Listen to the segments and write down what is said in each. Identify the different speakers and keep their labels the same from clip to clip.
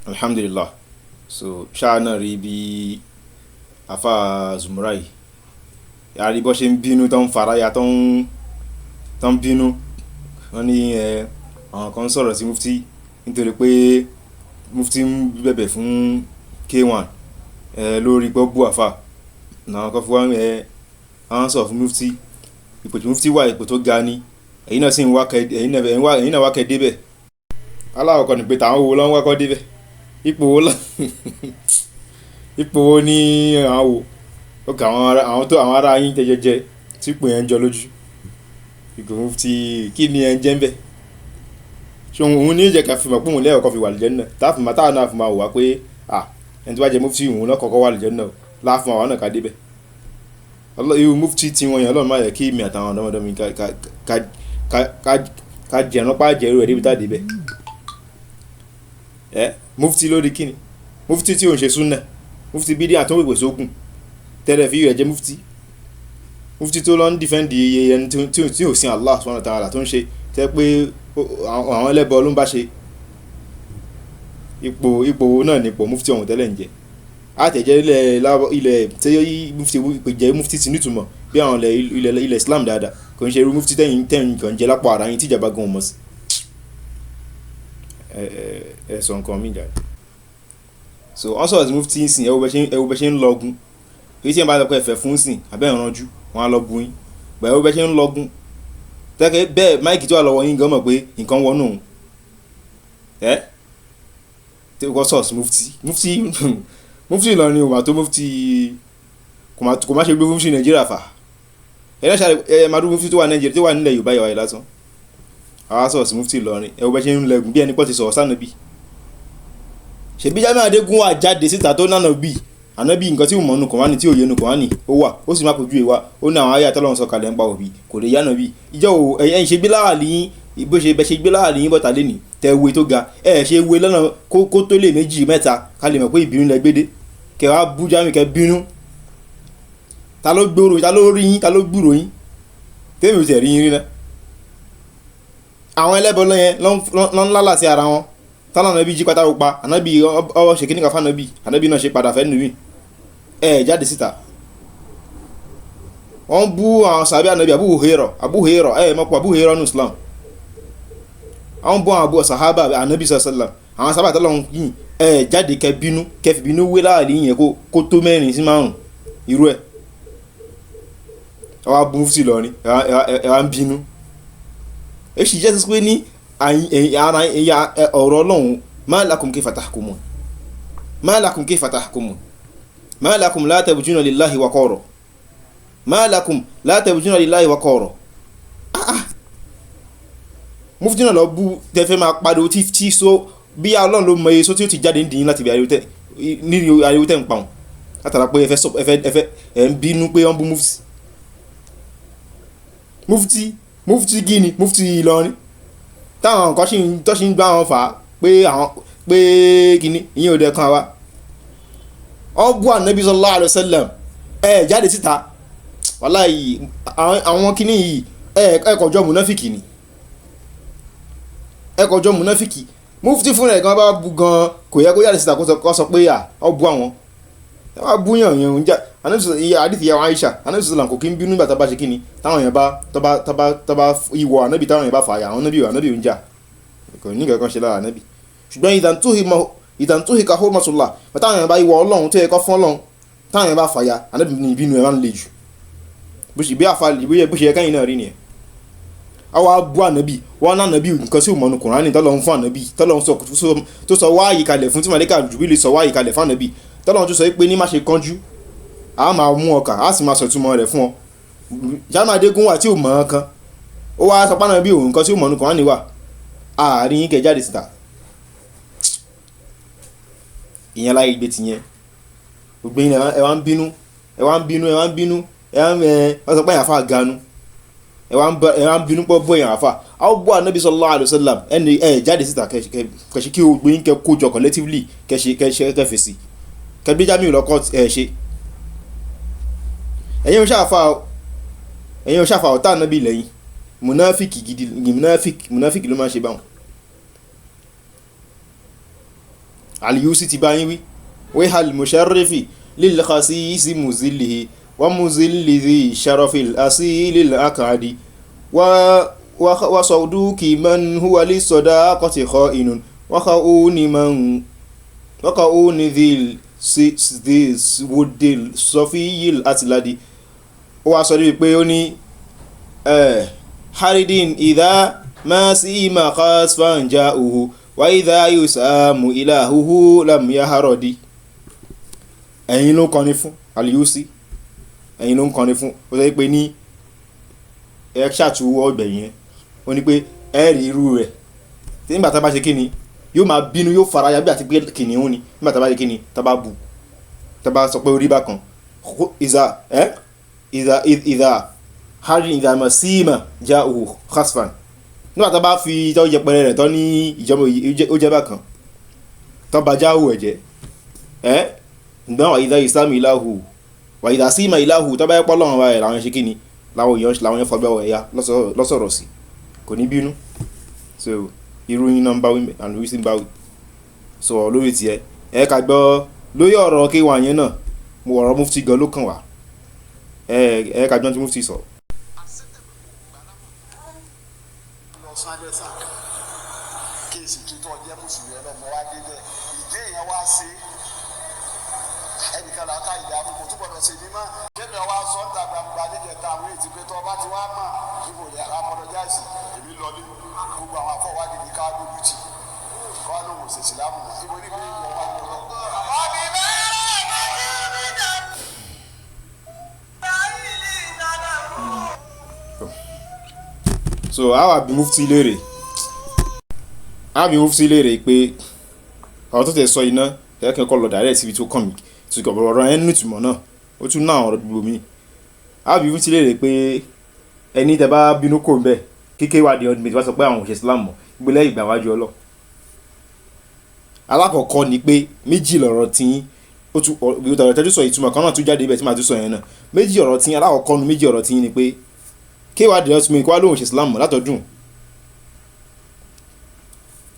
Speaker 1: Alhamdulillah. So ṣáà náà rí bí afa Zumurai yàrá bó ṣe ń bínú tó ń faraya tó ń bínú. Wọ́n ní ẹ àwọn kan sọ̀rọ̀ sí mufti nítorí pé mufti ń bẹ̀bẹ̀ fún K1 ẹ lórí pé ó bú àfa làwọn kan fi wá ẹ àwọn sọ̀rọ̀ fún mufti. Ipò tí mufti wà, ipò tó ga ni, ẹ̀yin náà sì ń wá kẹ, ẹ̀yin náà wá kẹ débẹ̀. Aláwọ̀ ni pé tàwọn wo ló ń wá kọ́ débẹ̀, ipò wo lọ, ipò wo ni àwọn wo ó kà àwọn tó àwọn ará yín jẹjẹjẹ tí ipò yẹn ń jọ lójú. Ipò mufti kí ni ẹ ń jẹ́ ń bẹ̀? Ṣé òun ní ìjẹ́ ká fi mọ̀ pé òun lẹ́yìn ọkọ̀ fi wà lìjẹ́ náà táàfin máa táwọn náà fi máa wà pé à ẹni tó bá jẹ mufti òun náà kọ́kọ́ wà lìjẹ́ náà láàfin àwọn náà ká débẹ̀. Irú mufti tí wọ́n yẹn, Ọlọ́run má yẹ kí èmi àtàwọn ọ̀dọ́mọdé mi ká jẹ̀rán pa jẹ̀rú ẹ̀ débi tá a débẹ̀. Ẹ mufti lórí kíni? Mufti tí ò ń ṣe súnà, mufti bídíà tó ń pèpè sógun tẹ́lẹ̀ fi rẹ̀ jẹ́ mufti, mufti tó lọ ń dìfẹ́ǹdì iye ẹni tí ò sin Allah subhanahu wa ta'ala tó ń ṣe tẹ́ pé àwọn ẹlẹ́bọ ló ń bá ṣe. Ipò náà nípò mufti ọ̀hún tẹ́lẹ̀ ń jẹ́ àtẹ̀jẹ́ ilẹ̀ tí mufti pè jẹ́ mufti ti nítumọ̀ bí àwọn ilẹ̀ Islam dáadáa, kò ń ṣe irú mufti tẹ́yìn kan jẹ́ lápò ara yín tíjàmbá gan mọ̀ sí. Ẹ sọ nǹkan mi jáde. So wọ́n sọ̀rọ̀ sí mufti ń sìn, ẹ wo bẹ́ ṣe ń lọgun. Èyí tí ẹ bá lọ pé ẹ̀fẹ̀ fún sìn àbẹ́ ìranjú wọn á lọ bu yín. Bẹ́ẹ̀ wo bẹ́ ṣe ń lọgun. Tẹ́kẹ́ bẹ́ẹ̀ máìkì tó wà lọ́wọ́ yín gan mọ̀ pé nǹkan wọnú òun. Ẹ́ tí wọ́n sọ̀rọ̀ sí mufti, mufti Ìlọrin ò mà tó mufti, kò má ṣe gbé mufti Nàìjíríà fà. Ẹ náà ṣàlẹ̀ ẹ máa dúró mufti tó wà Nàìjíríà tó wà nílẹ̀ Yorùbá yìí lásán. Àwa sọ̀rọ̀ sí mufti Ìlọrin, ẹ wo bẹ́ ṣe ń lẹ̀gùn bí ẹni pọ̀ ti sọ̀rọ̀ sànàbí. Ṣèbí Jamiu Adégúnwà jáde síta tó nánà bí ànábì nǹkan tí ò mọ̀ nù Kùránì tí ò yé nù Kùránì ó wà, ó sì má kojú ìwà ó ní àwọn ayé àtọ́lọ́run sọ kalẹ̀ ń pa òbí kò lè yánà bí ìjọ ò ẹ̀yìn ṣe gbé láàlì yín bó ṣe bẹ ṣe gbé láàlì yín bọ́ta lẹ́nì tẹ wé tó ga ẹ ṣe wé lọ́nà kó tó lè méjì mẹ́ta ká lè mọ̀ pé ìbínú lẹ gbédé kẹ wá bú Jamiu kẹ bínú. Ta ló gbòòrò, ta ló rí yín, ta ló gbúrò yín? Tèmi ò tẹ̀ rí yín rí náà. Àwọn ẹlẹ́bọ lọ́yẹn lọ́ ń lálà sí ara wọn tálà nàbí jí pátá pa ànábì ọwọ́ ṣe kíníkà fànàbí ànábì náà ṣe padà fẹ́ nùmí ẹ jáde síta. Wọ́n bú àwọn sàbí ànábì Abu Hurairah, Abu Hurairah ẹ mọ̀pọ̀ Abu Hurairah nù Islam. Àwọn bú àwọn abu sàhábà ànábì sàlám àwọn sábà tọ́lọ̀ ń yìn ẹ jáde kẹ bínú kẹ fi bínú wé láàrin yẹn kó tó mẹ́rin sí márùn irú ẹ̀. Ẹ wá bú mufti Ìlọrin, ẹ wá ń bínú. Èsì jẹ́ sí pé ní ara ẹ̀yà ọ̀rọ̀ Ọlọ́run ma lakum kayfa tahkumun, ma lakum kayfa tahkumun, ma lakum la tabjuna lillahi waqara, ma lakum la tabjuna lillahi waqara. Mufti náà lọ bú tẹ́fẹ́ máa pariwo tí so bí Ọlọ́run ló mọ iye so tí ó ti jáde nídìí láti ibi ariwo tẹ́ ń pa wọn látara pé ẹ fẹ́ ẹ ń bínú pé wọ́n bú mufti. Mufti gíní mufti Ìlọrin táwọn nǹkan tó ṣì ń gbá wọn fà á pé àwọn pé kíní ìyẹn ò dẹ̀ kan wa. Wọ́n bú ànábì sallallahu alaihi wasallam ẹ jáde síta. Wàláhì àwọn kíní yìí ẹ kọjọ́ mùnáfìkì ni, ẹ kọjọ́ mùnáfìkì. Mufti fúnra ẹ̀ gan bá bu gan kò yẹ kó jáde síta kó sọ pé à ọ bu àwọn ẹ wá bú yàn yàn ń jà. Àdìsí ìyàwó Aisha, ànábì sallam kò kí ń bínú nígbà tá bá ṣe kíni táwọn èèyàn bá tọ́ bá ìwọ ànábì táwọn èèyàn bá fà á àwọn ànábì ń jà kò ní nǹkan kan ṣe lára ànábì. Ṣùgbọ́n ìdàntúhì ka hurmatullah táwọn èèyàn bá ìwọ Ọlọ́run tó yẹ kó fún Ọlọ́run táwọn èèyàn bá fà ya ànábì ní ìbínú ẹ̀ máa ń le jù bó ṣe bí àfa bó ṣe yẹ káyìn náà rí nìyẹn. Àwa bú ànábì wọn náà ànábì nǹkan tí ò mọ̀nù Kùránì tọ́lọ́run fún ànábì tọ́lọ́run tó sọ wáyé kalẹ̀ fún tí màlẹ́kà Jùbílì sọ wáyé kalẹ̀ fún ànábì tọ́lọ́run tó sọ pé ní má ṣe kánjú a máa mú ọkà a sì máa sọ ìtumọ̀ rẹ̀ fún ọ. Jamiu Adégúnwà tí ò mọ̀ ọ́n kan ó wá sọ pánà bí òun nǹkan tí ò mọ̀nù Kùránì wà àárín yín kẹ jáde síta. Ìyẹn láyé gbé tiyẹn gbogbo yín ẹ wá ń bínú ẹ wá ń bínú ẹ wá ń bínú ẹ wá ń ẹ wọ́n sọ pé èèyàn àfa ganu ẹ wá ń bínú pọ̀ bọ́ èèyàn àfa àwọn bọ́ ànábì sallallahu alaihi wasallam ẹni ẹ jáde síta kẹṣe kí gbogbo yín kẹ kójọ collectively kẹṣe kẹṣe kẹfèsì kẹgbẹ́ Jamiu lọ court ẹ ṣe. Ẹ̀yin ò ṣàfà ọ̀tá ànábì lẹ́yìn mùnáfíkì gidi, mùnáfíkì ló máa ń ṣe báwọn. Al-Yusi ti bá yín wí. Wíhal musharrifi lil khasisi muzillihi wa muzilli dhi sharafil asilil akadi wa sawduki man huwa lis-sadaqati kha'inun wa kha'uni man wa kha'uni dhil wudil sọfíyìl àtìládì. Ó wá sọ débi pé ó ní haridin idha ma sima khasfan ja'uhu wa idha yusamu ilahuhu lam yaharodi. Ẹ̀yin ló ń kọrin fún Al-Yusi, ẹ̀yin ló ń kọrin fún. Ó sọ pé ní ẹ ṣàtúwọ́ ọgbẹ̀yìn yẹn, ó ní pé ẹ rí irú rẹ̀ tí nígbà tá a bá ṣe kíni yóò máa bínú, yóò faraya bí àti pé kìnìún ni. Nígbà tá a bá ṣe kíni, tá a bá bù, tá a bá sọ pé orí bákan, ìzà ẹ ìzà ìzà harin ìzà masima já òhù khasfan. Nígbà tá a bá fi tọ́ yẹpẹrẹ rẹ̀ tọ́ ní ìjọba ó jẹ́ bákan, tọ́ bá já òhù ẹ̀jẹ̀ ẹ́ ǹgbọ́n wà ìdá ìsìlámù ìláhù wà ìdá símà ìláhù, tọ́ bá yẹ pọ́ lọ́wọ́ wa ẹ̀ làwọn ṣe kíni, làwọn èèyàn làwọn yẹn fọgbẹ́ wọ̀ ẹ̀yà lọ́sọ̀rọ̀ sí, kò ní bínú. So irú yín náà ń báwí and wí sí ń báwí. So lórí tiẹ̀ ẹ ká gbọ́ lórí ọ̀rọ̀ K1 yẹn náà, mo ọ̀rọ̀ Mufti gan ló kàn wá. Ẹ ká gbọ́n tí Mufti sọ.
Speaker 2: Lọ sáré sá kéèsì kí tó jẹ́ mùsùlùmí ọlọ́mọ wá débẹ̀ ìdí èèyàn wá sí ẹnìkan là ká ìdá àbúkù tó gbọdọ̀ ṣe ní mọ́ kémi ọwọ́ aṣọ ń ta gbangba níjẹta àwọn èyí ti pé tó ọba ti wá mọ̀ níbo ni apologize èmi lọ ní gbogbo àwọn afọwádìí ní ká lójú tì kọ́ ló wò ṣèṣì lámù ibo ní pé ìwọ wá lọ.
Speaker 1: So a wá bi Mufti léèrè, a bi Mufti léèrè pé ọ̀rọ̀ tó tẹ̀ sọ iná ẹ̀kẹ́ kọ́ lọ direct síbi tó kàn mí tí kò ọ̀rọ̀ ẹ̀ ń nìtumọ̀ náà, ó tún ná àwọn ọ̀rọ̀ gbogbo mi. A bi Mufti léèrè pé ẹni tẹ́ bá bínú kò ń bẹ̀ kíké wà di ọdún méjì wá sọ pé àwọn òṣèṣ Islam mọ̀ gbélé ìgbà wájú ọlọ́. Alákọ̀ọ́kọ́ ni pé méjì lọ̀rọ̀ tí ó tún ọ̀rọ̀ tẹ́jú sọ ìtumọ̀ kan náà tún jáde ibẹ̀ tí màá tún sọ yẹn náà. Méjì ọ̀rọ̀ tí alákọ̀ọ́kọ́ nu méjì ọ̀rọ̀ tí ni pé kéwàá di ọtún mi kó wá lóhùn ṣe Islam mọ̀ látọdún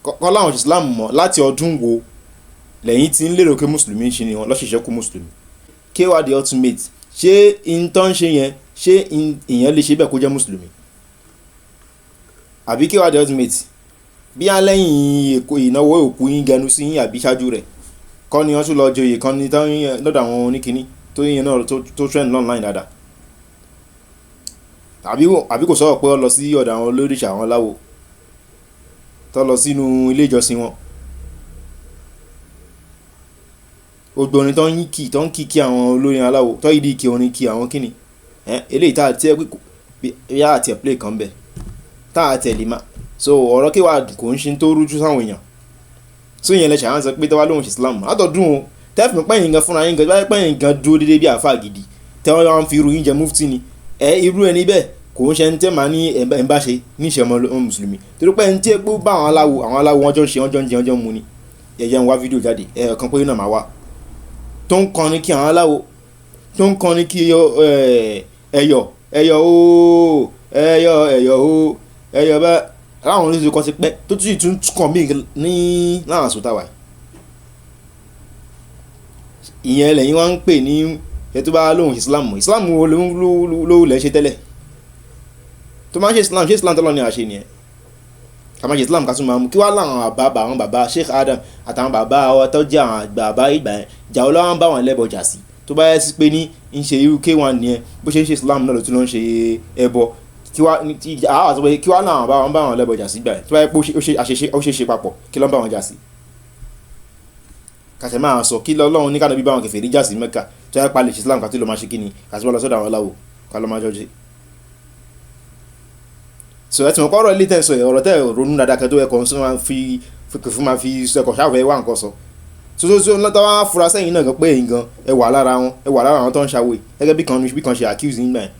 Speaker 1: kọ́ láwọn ṣe Islam mọ̀ láti ọdún wo lẹ́yìn tí ń lérò pé mùsùlùmí ṣe ni wọn lọ́ṣẹ̀ṣẹ̀ kú mùsùlùmí. Kéwàá di ultimate ṣé in tó ń ṣe yẹn ṣé ìyẹn lè ṣe bẹ́ẹ̀ kó jẹ́ mùsùlùmí àbí kéwàá di ultimate bí á lẹ́yìn ìnáwó òkú yín gẹnu sí yín àbí ṣáájú rẹ̀ kọ́ ni wọ́n tún lọ joyè kan ní tán lọ́dọ̀ àwọn oníkiní tó yẹn náà tó trend online dáadáa àbí kò sọ̀rọ̀ pé ó lọ sí ọ̀dọ̀ àwọn olóríṣà àwọn aláwo tó lọ sínú ilé ìjọsìn wọn. Gbogbo orin tó ń kì tó ń kì kí àwọn olórin aláwo tó yìí kí orin kí àwọn kíni eléyìí tá a tiẹ̀ pé yá àti ẹ̀ play kan bẹ̀ tá a tẹ̀lé ma. So ọ̀rọ̀ kéwàá kò ń ṣe tó rújú sáwọn èèyàn. So ìyẹn lẹ́sẹ̀ àwọn sọ pé tọ́wá lóhùn ṣe Islam látọ̀dún o tẹ́fì pẹ́yìn gan fúnra yín gan báyìí pẹ́yìn gan dúró déédéé bí àáfàá gidi tẹ́wọ́n wá ń fi irú yín jẹ mufti ni ẹ irú ẹni bẹ́ẹ̀ kò ń ṣe ẹni tẹ́ máa ní ẹ̀ ń bá ṣe ní ìṣe ọmọ mùsùlùmí torí pé ẹni tí epo bá àwọn aláwo wọ́n jọ ń ṣe wọ́n jọ ń jẹ wọ́n jọ ń mu ni. Ẹ̀jẹ̀ ń wá fídíò jáde ẹ̀ kan pé náà máa wá tó ń kọrin kí àwọn aláwo tó ń kọrin kí ẹyọ ẹyọ ooo ẹyọ ẹyọ ooo ẹyọ bá láwọn oníṣẹ́ kan ti pẹ́ tó tún tún kàn mí ní láwọn àsùn táwa ìyẹn lẹ́yìn wá ń pè ní ẹ tó bá lóhùn Islam Islam wo ló lẹ́ ṣe tẹ́lẹ̀ tó máa ń ṣe Islam ṣe Islam tọ́lọ́ ní àṣẹ nìyẹn ká máa ṣe Islam ká tún máa mú kí wá láwọn bàbá àwọn bàbá Sheikh Adam àtàwọn bàbá wa tó jẹ́ àwọn àgbà bàbá ìgbà yẹn jà ó lọ́wọ́ ń bá wọn lẹ́bọ̀ jà sí tó bá yẹ sí pé ní ń ṣe irú K1 nìyẹn bó ṣe ń ṣe Islam náà ló tún lọ ń ṣe ẹbọ kí wá kí wá láwọn bá wọn bá wọn lẹ́bọ̀ jà sí gbà yẹn tó bá yẹ pé ó ṣe ṣe papọ̀ kí ló ń bá wọn jà sí. Kàṣẹ máa sọ kí lọ́lọ́run ní kánà bí bá wọn kèfèrí jà sí Mẹ́kà tó yẹ pa lè ṣe Islam kàtí ló máa ṣe kíni kàtí wọ́n lọ sọ́dọ̀ àwọn aláwo ká ló máa jọ ṣe. So ẹ ti mọ̀ pé ọ̀rọ̀ ilé tẹ̀ ń sọ yẹn ọ̀rọ̀ tẹ̀ ronú dáadáa kẹ́ tó ẹ̀kọ́ ń máa fi fún máa fi ẹ̀kọ́ ṣáfẹ́ wá nǹkan sọ. So lọ́tọ́ wá fura sẹ́yìn náà gan pé ẹ̀yin gan ẹ wà lára wọn ẹ wà lára àwọn tó ń ṣàwòye gẹ́gẹ́ bí kan ṣe accuse nígbà yẹn.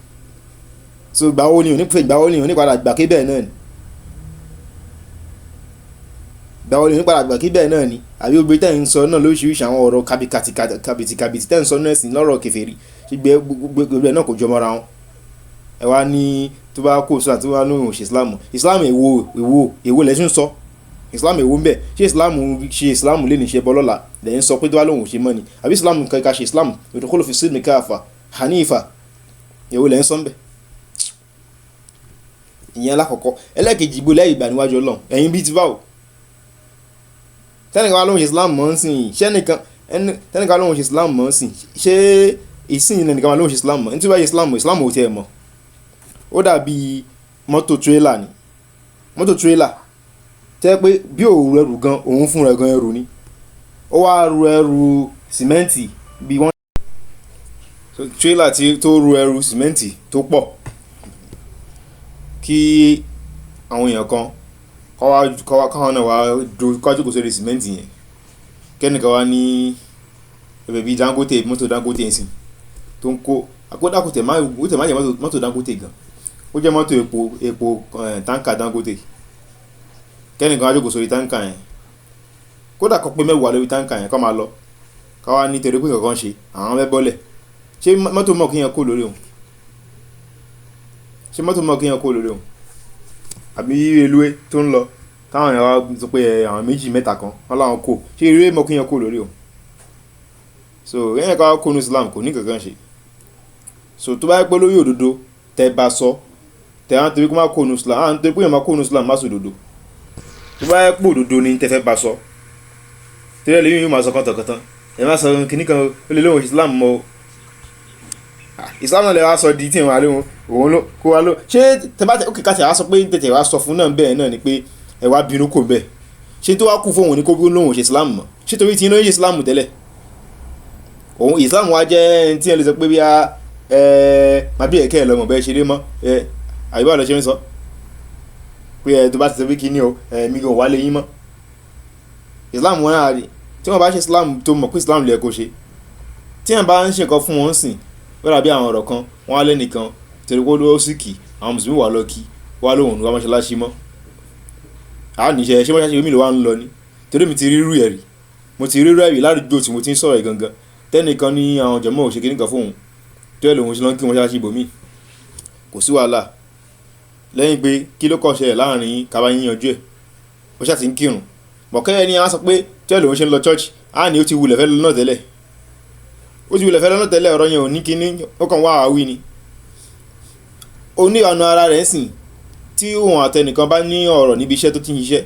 Speaker 1: So ìgbà wo ni òní pé ìgbà wo ni òní padà gbà kí bẹ́ẹ̀ náà ni. Ìgbà wo ni òní padà gbà kí bẹ́ẹ̀ náà ni àbí gbogbo tẹ̀ ń sọ náà lóríṣiríṣi àwọn ọ̀rọ̀ kàbìtì tẹ̀ ń sọ náà sí lọ́rọ̀ kèfèrí gbogbo ẹ̀ náà kò jọmọ́ra wọn. Ẹ wá ní tó bá kó sọ àti wá lóhùn ṣe Islam Islam èwo èwo èwo lẹ́sùn sọ Islam èwo ń bẹ̀? Ṣé Islam ṣe Islam lè ní ṣe bọ́ lọ́la lẹ́yìn sọ pé tó bá lóun ò ṣe mọ́ ni? Àbí Islam kankan ṣe Islam udkhulu fi silmi káfà hanifa, èwo lẹ́yìn sọ ń bẹ̀? Ìyẹn lákọ̀ọ́kọ́. Ẹlẹ́ẹ̀kejì, ìbò lẹ́yìn ìgbà níwájú Ọlọ́run ẹ̀yin bíi ti báwo? Tẹ́nìkan wá lóun ṣe Islam mọ́ ń sìn, ṣé ẹnìkan tẹ́nìkan wá lóun ṣe Islam mọ́ ń sìn, ṣé ìsìn yìí nìkan wá lóun ṣe Islam mọ́? Nítorí báyìí Islam, Islam ò tiẹ̀ mọ̀. Ó dàbí mọ́tò tírélà ni. Mọ́tò tírélà tẹ́ pé bí òun ẹrù gan, òun fún rẹ̀ gan ẹrù ni. Ó wá ru ẹrù sìmẹ́ǹtì bí wọ́n. So tírélà tí tó ru ẹrù sìmẹ́ǹtì tó pọ̀, kí àwọn èèyàn kan kọ́ wá káwọn náà wá do kọ́ jókòó sórí sìmẹ́ǹtì yẹn. Kẹ́nìkan wá ní ẹbẹ̀ bíi Dangote, mọ́tò Dangote ń sìn tó ń kó àkódà kò tẹ̀ má, ó tẹ̀ má jẹ́ mọ́tò Dangote gan. Ó jẹ́ mọ́tò epo táǹkà Dangote. Kẹ́nìkan wá jókòó sórí táǹkà yẹn. Kódà kó pé 10 lórí táǹkà yẹn kó máa lọ. Ká wá ní torí pé nǹkan ṣe, àwọn fẹ́ bọ́lẹ̀. Ṣé mọ́tò mọ̀ kí èèyàn kó lórí òun? Ṣé mọ́tò mọ̀ kí èèyàn kó lórí òun? Àbí reluwé tó ń lọ, táwọn èèyàn wá sọ pé àwọn méjì mẹ́ta kan wọ́n láwọn kó. Ṣé reluwé mọ̀ kí èèyàn kó lórí òun? So kéèyàn kan wá kó nínú Islam kò ní nǹkan kan ṣe. So tó bá jẹ́ pé lórí òdodo tẹ bá sọ, tẹ wá nítorí kó má kó nínú Islam, à nítorí pé èèyàn máa kó nínú Islam má sọ òdodo. Tó bá jẹ́ pé òdodo ni tẹ fẹ́ bá sọ, torí ẹlòmíì yóò máa sọ kàntankàntan. Ẹ má sọ kíní kan, ó lè lóun Islam mọ́ o. Islam náà lè wá sọ di tí ìwọ̀n àlẹ́ òun ló kó wa ló. Ṣé tẹ bá tẹ, ó kì í ká tẹ wá sọ pé tètè wá sọ fún náà bẹ́ẹ̀ náà ni pé ẹ wá bínú kò bẹ́ẹ̀. Ṣé tó wá kú fún òun ni kó bí lóun ṣe Islam mọ́? Ṣé torí tí iná ṣe Islam tẹ́lẹ̀? Òun Islam wa jẹ́ ẹni tí ẹ lè sọ pé bí a ẹ má bí ẹ̀kẹ́ ẹ lọ́mọ bẹ́ẹ̀ ṣeré mọ́ ẹ, àbí báwo lẹ ṣe ń sọ? Pé ẹ tó bá ti sọ pé kíní o, ẹ mi gan wá lé yín mọ́. Islam wọn náà rí. Tí wọ́n bá ṣe Islam tó mọ̀ pé Islam lè kó ṣe. Tí èèyàn bá ń ṣe nǹkan fún wọn sìn, ó dàbí àwọn ọ̀rọ̀ kan, wọ́n á lẹ́nìkan torí pé ó sì kì, àwọn Mùsùlùmí wà lọ kí, wá lóhùn ní wá mọ́ṣáláṣí mọ́. A ní ṣe, ṣé mọ́ṣáláṣí mi ló wá ń lọ ni? Torí mi ti rí irú ẹ̀ rí. Mo ti rí irú ẹ̀ rí ládùúgbò tí mo ti ń sọ̀rọ̀ yìí gangan. Tẹ́nìkan ní àwọn jọmọ́ ò ṣe kíní kan fún òun. Tó ẹ̀ lóhun ṣe lọ ń kí mọ́ṣáláṣí ibòmí. Kò sí wàhálà. Lẹ́yìn pé kí ló kàn ṣẹlẹ̀ láàrin yín ká bá yín yanjú ẹ̀. Ó ṣà ti ń kírun. Bọ̀kẹ́ ẹni á sọ pé tó ẹ̀ lóhun ṣe ń lọ church, á ní ó ti wulẹ̀ fẹ́ lọ náà tẹ́lẹ̀. Ó ti wulẹ̀ fẹ́ lọ náà tẹ́lẹ̀, ọ̀rọ̀ yẹn ò ní kíní, ó kàn wá àwí ni. Ó ní ọ̀nà ara rẹ̀ ń sìn tí òun àtẹnìkan bá ní ọ̀rọ̀ níbi iṣẹ́ tó ti ń ṣiṣẹ́,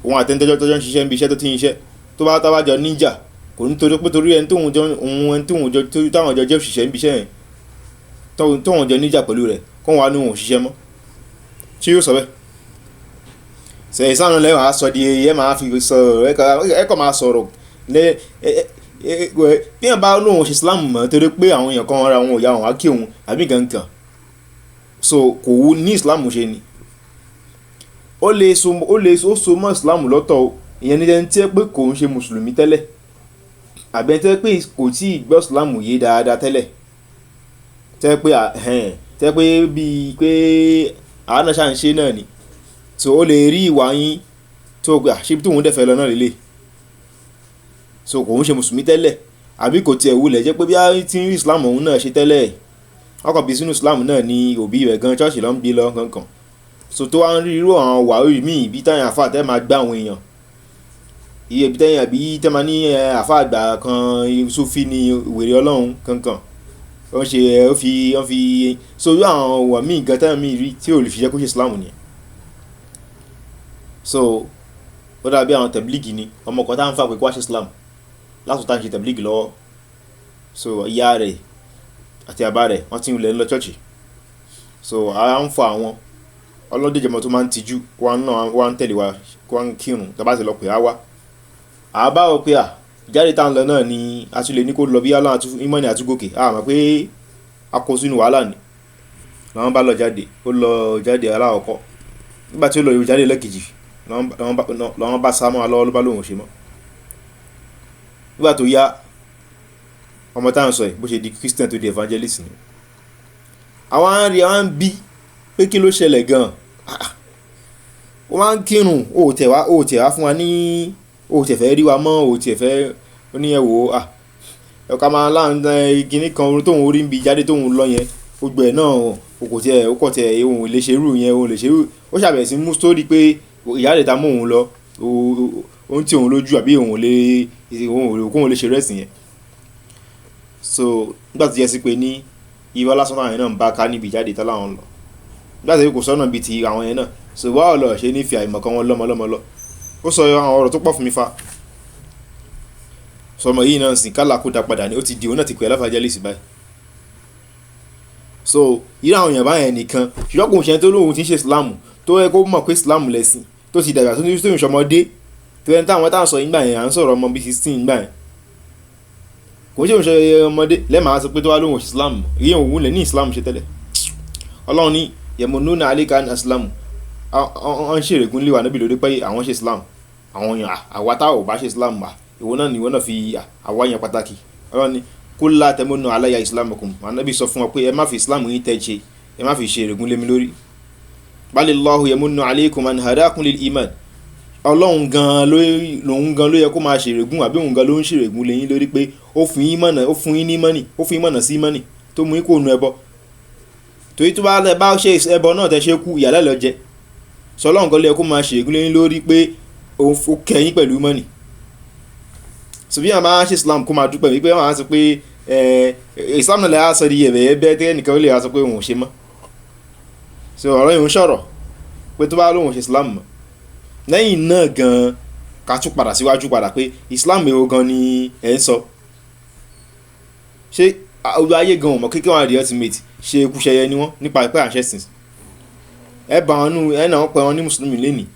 Speaker 1: òun àtẹni tọ́jọ́ ń ṣiṣẹ́ níbi iṣẹ́ tó ti ń ṣiṣẹ́, tó bá tá bá jọ níjà, kò ní torí pé torí ẹni tóun jọ, òun ẹni tóun jọ, torí táwọn jọ jẹ́ òṣìṣẹ́ níbi iṣẹ́ yẹn, tóun jọ níjà pẹ̀lú rẹ̀, kóun wá ní òun ò ṣiṣẹ́ mọ́. Ṣé yóò sọ bẹ́ẹ̀? Ṣé Islam náà lẹ́wọ̀n á sọ di ẹ máa fi sọ̀rọ̀, ẹ kàn máa sọ̀rọ̀ lẹ́ ẹ ẹ bí èèyàn bá lóun ṣe Islam mọ́ torí pé àwọn èèyàn kan ra òun ò yá òun á kí òun àbí nǹkan kan. So kò wú ní Islam ṣe ni. Ó lè so, ó lè ó so mọ́ Islam lọ́tọ̀ o. Ìyẹn ni ẹni tí ẹ pé kò ń ṣe Mùsùlùmí tẹ́lẹ̀. Àbí ẹni tí ẹ pé kò tíì gbọ́ Islam yé dáadáa tẹ́lẹ̀. Tẹ́ pé ẹ̀hẹn, tẹ́ pé bí i pé àwa náà ṣà ń ṣe náà ni. So ó lè rí ìwà yín tó pé ṣé ibi tóun dẹ̀ fẹ́ lọ náà lélẹ̀. So kò ń ṣe Mùsùlùmí tẹ́lẹ̀ àbí kò tiẹ̀ wulẹ̀ jẹ́ pé bí a ti ń rí Islam òun náà ṣe tẹ́lẹ̀. Wọ́n kàn bí sínú Islam náà ni òbí rẹ̀ gan church ló ń gbé lọ kankan. So tó wá ń rí irú àwọn wàhálà míì bí táyà àfáà tẹ́ máa gbá àwọn èèyàn. Iye bí táyà àbí tẹ́ máa ní àfáà àgbà kan Sufi ni wèrè Ọlọ́run kankan. Ó ń ṣe ó fi ó fi so irú àwọn ìwà míì gan táyà míì rí tí ò lè fi jẹ́ kó ṣe Islam nìyẹn. So ó dàbí àwọn tẹ̀blígì ni, ọmọ kan tá ń fà pé kó wá ṣe Islam. Lásìkò tá ń ṣe tẹ̀blígì lọ́wọ́. So ìyá rẹ̀ àti bàbá rẹ̀ wọ́n ti ń lọ lọ church. So a ń fọ àwọn ọlọ́dẹ jẹmọ tó máa ń tijú, wọ́n náà wọ́n ń tẹ̀lé wa, wọ́n ń kírun, tí a bá ti lọ pé á wá. A bá wò pé à, ìjáde tá ń lọ náà ni a tún lè ní kó lọ bí Ọlọ́run àtún ìmọ̀ ni àtúgòkè. A mọ̀ pé a kó sínú wàhálà ni. Làwọn bá lọ jáde, ó lọ jáde alákọ̀ọ́kọ́. Nígbà tí ó lọ jáde lẹ́ẹ̀kejì, làwọn bá sá mọ́ wa lọ́wọ́ ló bá lóun ò ṣe mọ́. Nígbà tó yá, ọmọ tá ń sọ yìí bó ṣe di Christian tó di evangelist ni. Àwa ń rí, àwa ń bí pé kí ló ṣẹlẹ̀ gan. Ó máa ń kírun, ó tẹ̀ wá, ó tẹ̀ wá fún wa ní, ó tẹ̀ fẹ́ rí wa mọ́, ó tẹ̀ fẹ́, ó ní ẹ wò ó, ẹ ká máa láǹ kíní kan tóun rí níbi jáde tóun lọ yẹn, gbogbo ẹ̀ náà o kò tiẹ̀, ó kọ̀ tiẹ̀, òun ò lè ṣe irú yẹn, òun ò lè ṣe irú. Ó ṣàbẹ̀wò sí mú story pé ìyá rẹ̀ ta mú òun lọ. Ó ń tí òun lójú àbí òun lè, òun kóun lè ṣe rẹ́sìn yẹn. So nígbà tó jẹ́ sí pé ní irọ́ lásán táwọn yẹn náà ń bá ká níbi ìjáde tán láwọn ń lọ. Nígbà tí kò sọ́nà bíi ti àwọn yẹn náà. So báwo lọ ṣe ní fi àìmọ̀kan wọn lọ́mọ lọ́mọ lọ. Ó sọ àwọn ọ̀rọ̀ tó pọ̀ fún mi fa. Sọmọ yìí náà sìn kálá kó da padà ni ó ti di òun náà ti pè é evangelist báyìí. So irú àwọn èèyàn báyẹn nìkan, ṣùgbọ́n kò ń ṣe ẹni tó lóun ti ń ṣe Islam, tó yẹ kó mọ̀ pé Islam lẹ̀sìn, tó ti dàgbà tó ní tó ń ṣọmọdé, tó ẹni táwọn táwọn sọ nígbà yẹn à ń sọ̀rọ̀ ọmọ bíi 16 nígbà yẹn. Kò ń ṣe òun ṣe ọmọdé lẹ́ẹ̀ma á sọ pé tó wá lóun ò ṣe Islam, ìyẹn òun lẹ̀ ní Islam ṣe tẹ́lẹ̀. Ọlọ́run ní yamununa alayka an aslamu, wọ́n ń ṣèrègùn lé wa níbi lórí pé àwọn ṣe Islam, àwọn èèyàn àwa tá ò bá ṣe Islam wà, ìwọ náà ni ìwọ náà fi àwa yẹn pàtàkì. Ọlọ́run ní kul la tamunnu alayya islamakum, Ànábì sọ fún wọn pé ẹ má fi Islam yín tẹ́ ṣe, ẹ má fi ṣe èrègùn lé mi lórí. Balillahu yamunnu alaykum an hadakum lil iman. Ọlọ́run gan ló, lòun gan ló yẹ kó máa ṣèrègùn àbí òun gan ló ń ṣèrègùn lé yín lórí pé ó fún yín mọ̀nà, ó fún yín ní mọ́nì, ó fún yín mọ̀nà sí mọ́nì tó mú yín kó nu ẹbọ. Torí tó bá lẹ bá ṣe ẹbọ náà tẹ ṣe kú, ìyà lẹ́ lọ jẹ. Sọ Ọlọ́run gan ló yẹ kó máa ṣèrègùn lé yín lórí pé ó kẹ́ yín pẹ̀lú mọ́nì. So bí àwọn máa ṣe Islam kó máa dúpẹ́ wípé wọ́n á sọ pé Islam náà lè á sọ di yẹ̀bẹ̀ ẹbẹ́ tẹ́ ẹnìkan ó lè á sọ pé òun ò ṣe mọ́. So ọ̀rọ̀ yìí ń sọ̀rọ̀ pé tó bá lóun ò ṣe Islam mọ́. Lẹ́yìn náà gan ká tún padà síwájú padà pé Islam èwo gan ni ẹ̀ ń sọ. Ṣé olú ayé gan ò mọ̀ kékeré wọn the ultimate ṣe ikúṣẹyẹ ni wọ́n nípa ìpẹ́ àṣẹ sìn. Ẹ bá wọn nú, ẹ náà pẹ́ wọn ní Mùsùlùmí lénìí.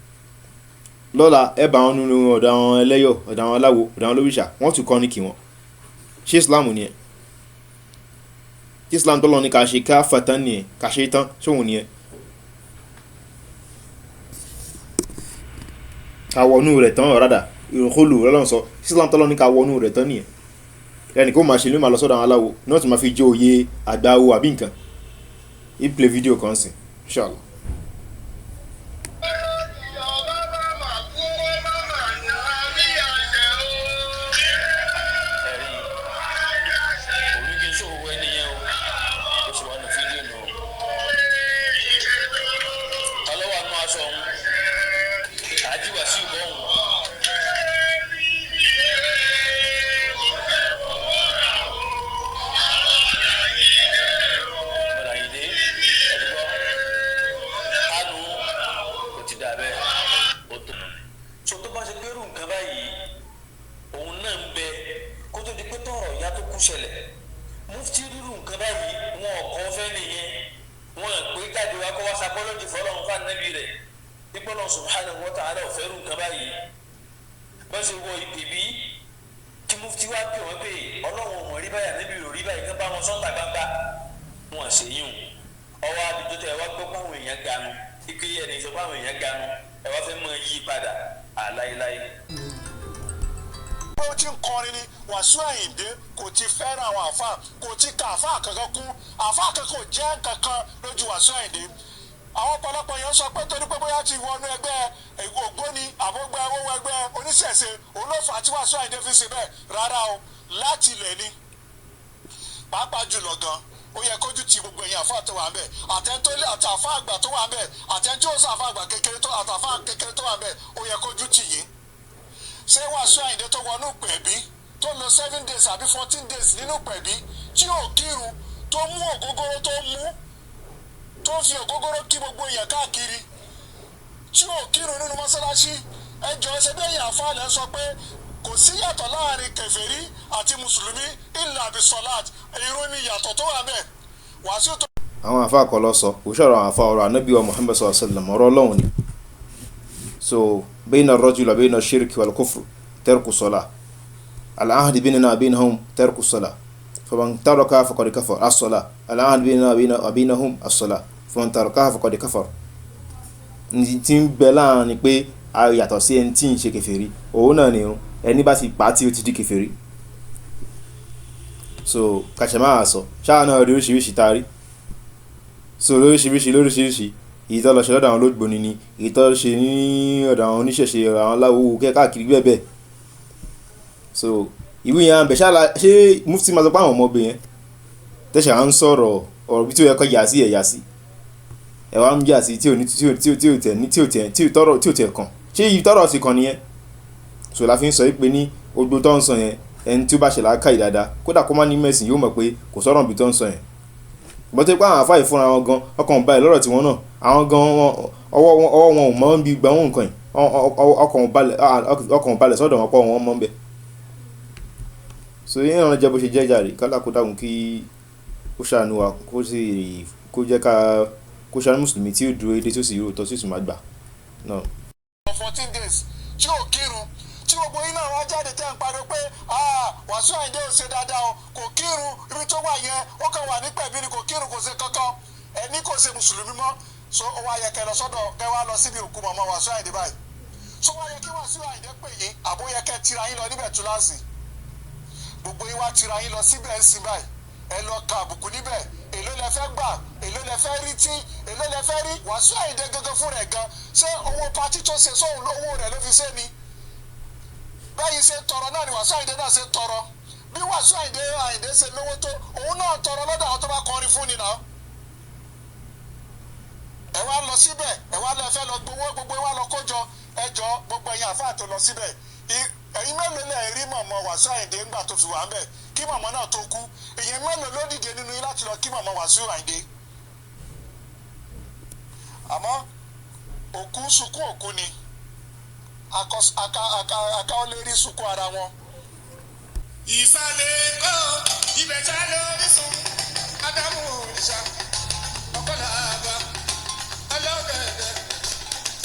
Speaker 1: Lọ́la ẹ bá wọn nínú ọ̀dọ̀ àwọn ẹlẹ́yọ̀, ọ̀dọ̀ àwọn aláwo, ọ̀dọ̀ àwọn olórìṣà, wọ́n tún kọ́ ní kí wọn. Ṣé Islam ni ẹ? Ṣé Islam tó lọ ní ká ṣe ká fatan ni ẹ, ká ṣe tán, ṣé òun ni ẹ? Ká wọnú rẹ̀ tán ọ̀rádà, ìrùkúlù lọ́lọ́run sọ. Ṣé Islam tó lọ ní ká wọnú rẹ̀ tán ni ẹ? Ẹni kó máa ṣe ló máa lọ sọ́dọ̀ àwọn aláwo, náà tún máa fi jẹ́ òye àgbà wo àbí nǹkan. He play video kan sìn, inshallah. Àwọn àfáà kọ́ lọ sọ, kò sọ̀rọ̀ àwọn àfáà, ọ̀rọ̀ Ànábì wa Muhammad sallallahu alaihi wasallam, ọ̀rọ̀ Ọlọ́run ni. So bayna ar-rajuli wa bayna ash-shirki wal-kufr tarku salah, al-ahd baynana wa baynahum tarku salah, faman taraka faqad kafar as-salah, al-ahd baynana wa baynahum as-salah, faman tarakaha faqad kafar. Ní tí ń bẹ láàrin pé a yàtọ̀ sí ẹni tí ń ṣe kèfèrí, òun náà ni irun, ẹni bá ti pa tí ó ti di kèfèrí. So kàṣẹ máa sọ, ṣáà náà rí oríṣiríṣi tá a rí. So lóríṣiríṣi lóríṣiríṣi, èyí tó lọ ṣe lọ́dọ̀ àwọn olóògbóni ni, èyí tó ṣe ní ọ̀dọ̀ àwọn oníṣẹ̀ṣe, ọ̀dọ̀ àwọn aláwo káàkiri bẹ́ẹ̀ bẹ́ẹ̀. So ìwé yẹn à ń bẹ̀ ṣáà, ṣé Mufti máa sọ pé àwọn ọmọbìnrin yẹn tẹ̀sán à ń sọ̀rọ̀ ọ̀rọ̀ bí tí ó yẹ kó yà sí ẹ̀ yà sí, ẹ̀ wá ń yà sí tí ò ní, tí ò, tí ò, tí ò tẹ̀ ní, tí ò tẹ̀, tí ò tọrọ, tí ò tẹ̀ kàn. Ṣé ibi tọ́rọ̀ ti kàn nìyẹn? So la fi ń sọ pé ní gbogbo tó ń sọ yẹn, ẹni tí ó bá ṣe làákàyè dáadáa, kódà kó má ní mẹ̀sìn, yóò mọ̀ pé kò sọ̀rọ̀ níbi tó ń sọ yẹn. Bọ́n tó pé àwọn àfáà yìí fúnra wọn gan ọkàn balẹ̀ lọ́rọ̀ tiwọn náà, àwọn gan ọwọ́ wọn ò mọ́ bí gbà wọ́n nǹkan yìí, ọkàn balẹ̀ sọ́dọ̀ wọn pọ̀ wọ́n mọ́ bẹ́ẹ̀. So yẹn náà jẹ́ bó ṣe jẹ́ jàre. Kálá kó dákun kí ó ṣàánú wa, kó sì kó jẹ́ ká kó ṣàánú mùsùlùmí tí ó dúró dédé, tí ó sì rí òótọ́, tí ó sì máa gbà náà.
Speaker 2: 14 days tí ò kírun, tí gbogbo yín náà wá jáde tẹ́ ń pariwo pé Wàsíù Àyìndé ò ṣe dáadáa o, kò kírun, ibi tó wà yẹn ó kàn wà ní pẹ̀bí ni, kò kírun, kò ṣe kankan, ẹni kò ṣe mùsùlùmí mọ́. So ó wá yẹ kẹ́ lọ sọ́dọ̀, kẹ́ wá lọ síbi òkú mọ̀mọ́ Wàsíù Àyìndé báyìí. So wá yẹ kí Wàsíù Àyìndé pè yín, àbó yẹ kẹ́ tira yín lọ níbẹ̀ túláàsì? Gbogbo yín wá tira yín lọ síbẹ̀ ń sin báyìí, ẹ lọ ka àbùkù níbẹ̀. Èló lẹ fẹ́ gbà? Èló lẹ fẹ́ rí tí èló lẹ fẹ́ rí? Wàsíù Àyìndé gẹ́gẹ́ fún rẹ̀ gan, ṣé owó party tó ṣe, sóhun owó rẹ̀ ló fi ṣe ni? Bẹ́yìn ṣe ń tọrọ náà ni Wàsíù Àyìndé náà ṣe ń tọrọ. Bí Wàsíù Àyìndé ṣe lówó tó, òun náà tọrọ lọ́dọ̀ àwọn tó bá kọrin fún ni náà. Ẹ wá lọ síbẹ̀, ẹ wá lọ fẹ́ lọ gbowó, gbogbo ẹ wá lọ kójọ. Ẹ jọ, gbogbo ẹ̀yin àfáà tó lọ síbẹ̀, ẹ̀yin mélòó lẹ rí mọ̀mọ́ Wàsíù Àyìndé ńgbà tó fi wà ń bẹ̀ kí mọ̀mọ́ náà tó kú? Èyàn mélòó ló dìde nínú yín láti lọ kí mọ̀mọ́ Wàsíù Àyìndé? Àmọ́ òkú sunkún òkú ni, akáwọlérí sunkún ara wọn.
Speaker 3: Ìsàlẹ̀ Èkó, ibẹ̀ ṣá lórísun ádámù òrìṣà ọkọlàbà ọlọ́gẹ̀dẹ̀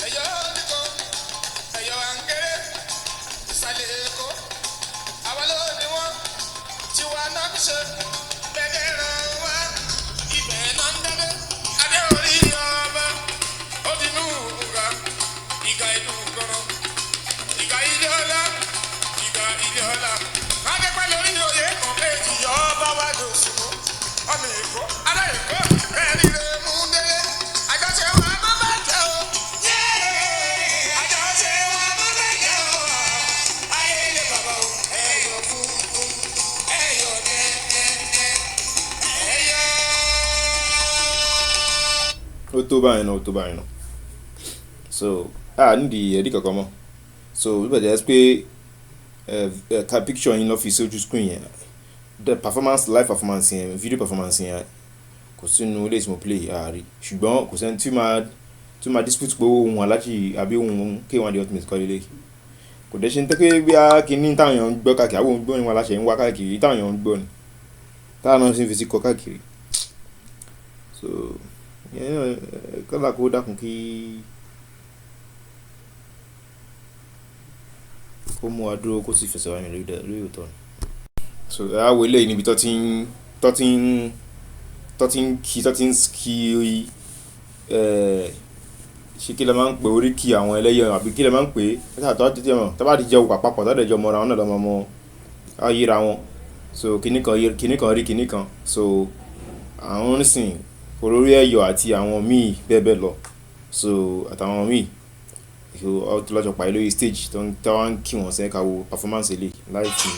Speaker 3: ẹ̀yọ́ nìkan ẹ̀yọ́ àǹkẹ́rẹ́. Ìsàlẹ̀ Èkó, àwa ló ní wọ́n, tiwa náà fi ṣe bẹ́ẹ̀ ràn wá, ibẹ̀ náà ń dábẹ́ adé orí ọba ó ti nù nga ìgà ìlú gbọ́rọ̀, ìgà ilé ọlá, ìgà ilé ọlá. Akẹ́kọ̀ọ́ lórí oyè kan méjì, ọba wa dòṣùwò ọmọ Èkó, ará Èkó ẹ̀rí rẹ̀ mú délé. Àjọṣe wa má bàjẹ́ o. Àjọṣe wa má bàjẹ́ o. Ayé lè bàbá o. Ẹ̀yọ̀ funfun, ẹ̀yọ̀ dẹ́dẹ́dẹ́, ẹ̀yọ̀.
Speaker 1: Ó tó báyìí náà, ó tó báyìí náà. So a nídìí ẹ̀rí kankan mọ́. So bí bàjẹ́ jẹ́ pé ẹ ẹ ka picture yín lọ fi sójú screen yẹn, the performance, live performance yẹn, video performance yẹn kò sínú ilé tí mo play ààrí, ṣùgbọ́n kò sẹ́ni tí máa dispute pé ohun Alhaji àbí ohun K1 The Ultimate kọ́ lélẹ̀. Kò dẹ̀ ṣe ń tẹ́ pé bí a kìíní táwọn èèyàn ń gbọ́ káàkiri, àwọn òun gbọ́ ni wọn aláṣẹ ń wá káàkiri, táwọn èèyàn ń gbọ́ ni táwọn náà sì ń fi sí kọ káàkiri. So ìyẹn náà, kọ́lá kó dákun kí kó mú wa dúró, kó sì fẹsẹ̀ wa rìn lórí òótọ́ ni. So ẹ á wo eléyìí níbi tó ti ń kí ẹ, ṣé kí lẹ máa ń pè oríkì àwọn ẹlẹ́yẹ àbí kí lẹ máa ń pè é tó ti mọ̀ tó bá ti jẹ òkà papọ̀, tó dẹ̀ jọ mọ́ra wọn náà lọ́mọ mọ́ á yíra wọn. So kíní kan kíní kan rí kíní kan. So àwọn nísìn olórí ẹ̀yọ̀ àti àwọn míì bẹ́ẹ̀ bẹ́ẹ̀ lọ, so àtàwọn míì, so ọ ti lọ́jọ́ pàdé lórí stage tó ń tó wá ń kí wọn sẹ́ka wo performance eléyìí láì fi.